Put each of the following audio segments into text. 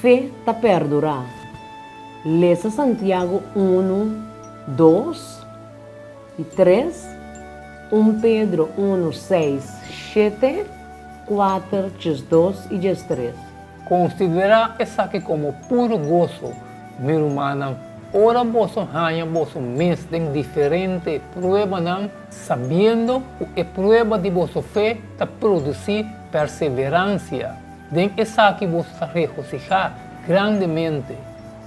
Fe ta perdurá. Lesa Santiago unu, dos i tres, un Pedro unu, seis, shete, kuater, 12 i 13. Konsiderá esaki komo puru goso, mi rumannan, ora boso haña boso mes den diferente pruebanan, sabiendo ku e prueba di boso fe ta produsí perseveransia. Den esaki boso ta regosihá grandemente,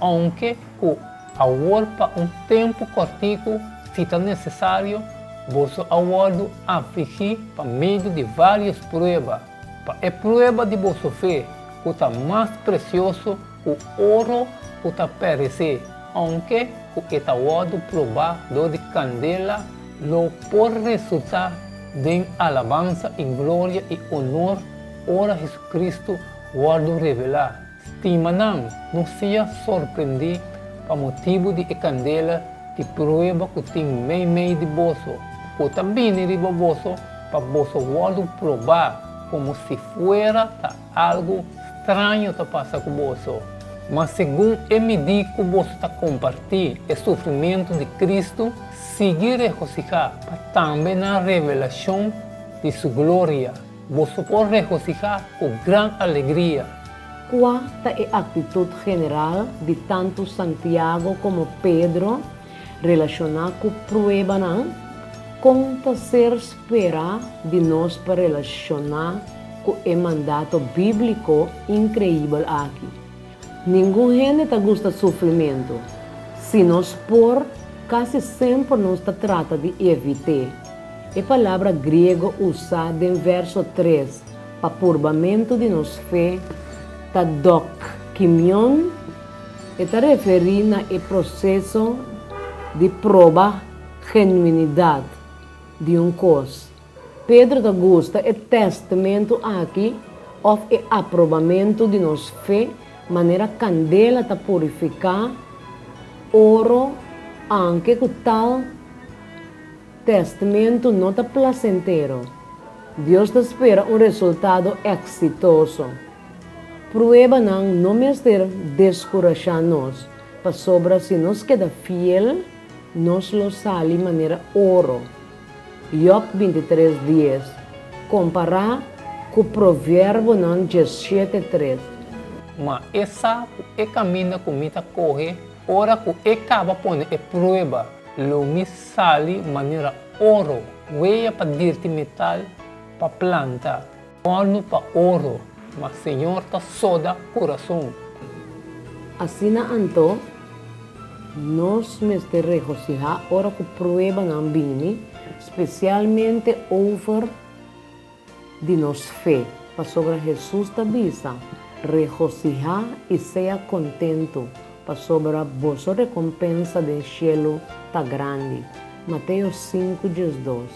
ounke ku awor pa un tempu kòrtiku, si ta nesesario, boso a wòrdu afligí pa medio di vários prueba, pa e prueba di boso fe, ku ta mas presioso ku oro ku ta peresé, ounke ku e ta wòrdu probá dor di kandela, lo por resultá den alabansa i gloria i onor ora Jesucristo wòrdu revelá. Stimanan, no sea sorprendí pa motibu di e kandela di prueba ku tin meimei di boso, ku ta bini riba boso pa boso wòrdu probá komo si fuera ta algu straño ta pasa ku boso. Ma segun e midí ku boso ta kompartí e sufrimentu di Cristo, sigui regosihá pa tambe na revelashon di su gloria. Boso por regosihá ku gran alegria. Kua ta e aktitut general di tantu Santiago komo Pedro relashoná ku pruebanan? Kon ta ser sperá di nos pa relashoná ku e mandato bíbliko inkreibel aki? Ningun hende ta gusta sufrimentu. Si nos por, kasi semper nos ta trata di evit'é. E palabra griego usá den verso tres pa purbamentu di nos fe ta dokimion. E ta referí na e proseso di proba genuinidat di un kos. Pedro ta gusta e tèstmentu aki òf e aprobamentu di nos fe manera kandela ta purifiká oro anke ku tal tèstmentu no ta plasentero. Dios ta spera un resultado eksitoso. Pruebanan no mester deskurashá nos, pasobra si nos keda fiel, nos lo sali manera oro. Job 23 dies, kompará ku Proverbonan 17 tres. Ma e sa ku e kaminda ku mi ta kohe, ora ku e kaba pone e prueba, lo mi sali manera oro, wea pa dirti metal pa planta, òrnu pa oro, ma Señor ta soda kurason. Asina anto, nos mester regosihá ora ku pruebanan bini, spesialmente over di nos fe, pasobra Hesus ta bisa, Regosihá i sea kontentu, pasobra boso rekompensa den shelu ta grandi. Mateo sinku 12.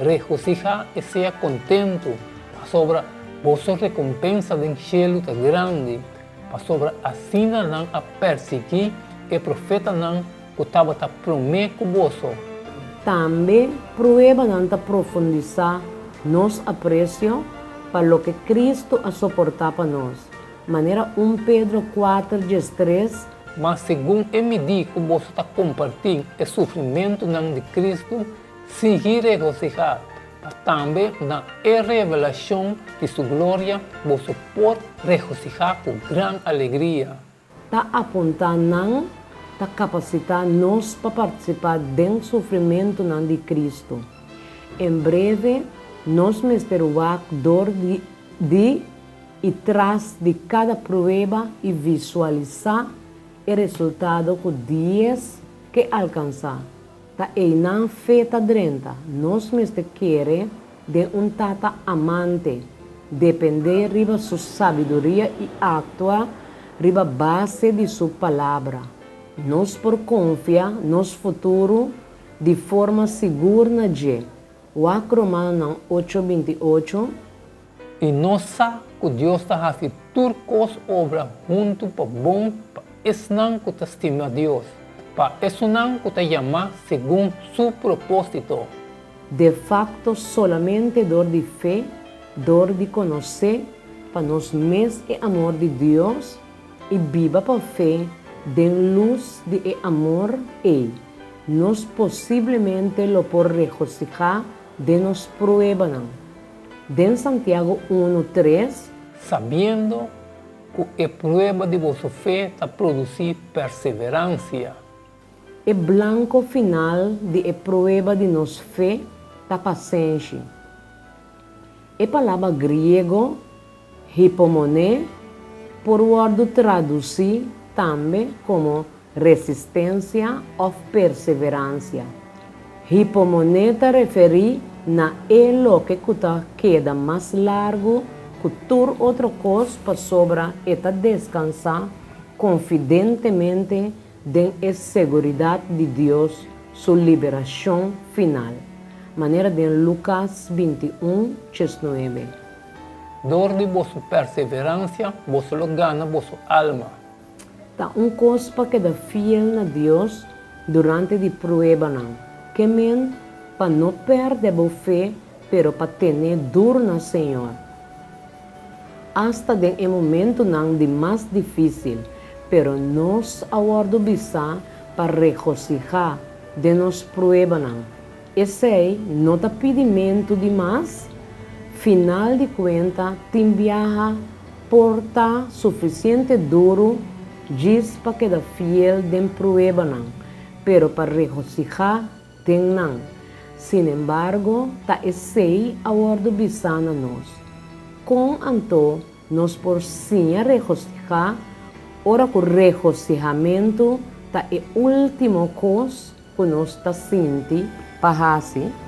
Regosihá i sea kontentu, pasobra boso rekompensa den shelu ta grandi, pasobra asina nan a persiguí e profetanan ku tabata promé ku boso. Tambe pruebanan ta profundisá nos apresio pa loke Kristu a soportá pa nos, manera un Pedro kuater 13. Ma segun e midí ku boso ta kompartí e sufrimentunan di Kristu, Sigui regosihá, pa tambe na e revelashon di su gloria boso por regosihá ku gran alegria. Ta apuntá nan ta kapasitá nos pa partisipá den sufrimentunan di Kristu. En breve, nos mester wak dor di di i tras di kada prueba i visualisá e resultado ku Dies ke alkansá. Ta einan fe ta drenta. Nos mester kere den un Tata amante, dependé riba su sabiduria i aktua riba base di su Palabra. Nos por konfia nos futuro di forma sigur na dje. Wak Romanonan ocho 28. I nos sa ku Dios ta hasi tur kos obra huntu pa bon pa esnan ku ta stima Dios, pa esunnan ku ta yamá segun su propósito. De fakto solamente dor di fe, dor di konosé pa nos mes e amor di Dios, I biba pa fe den lus di e amor ei, nos posiblemente lo por regosihá den nos pruebanan. Den Santiago unu, tres. Sabiendo ku e prueba di boso fe ta produsí perseveransia. E blanko final di e prueba di nos fe ta pasenshi. E palabra griego hypomoné por wòrdu tradusí tambe komo resistensia òf perseveransia. Hypomoné ta referí na e loke ku ta keda mas largu ku tur otro kos pasobra e ta deskansá konfidentemente den e seguridat di Dios su liberashon final, manera den Lukas 21, 19. Dor di boso perseveransia boso lo gana boso alma. Ta un kos pa keda fiel na Dios durante di pruebanan, ke men pa no pèrdè bo fe pero pa tene duru na Señor. Asta den e momentunan di mas difísil, pero nos a wòrdu bisá pa regosihá den nos pruebanan. Esei no ta pidimentu di mas? Final di kuenta tin biaha por ta sufisiente duru djis pa keda fiel den pruebanan, pero pa regosihá den nan. Sinembargo, ta esei a wòrdu bisá na nos. Kon anto nos por siña regosihá ora ku regosihamentu ta e último kos ku nos ta sinti pa hasi?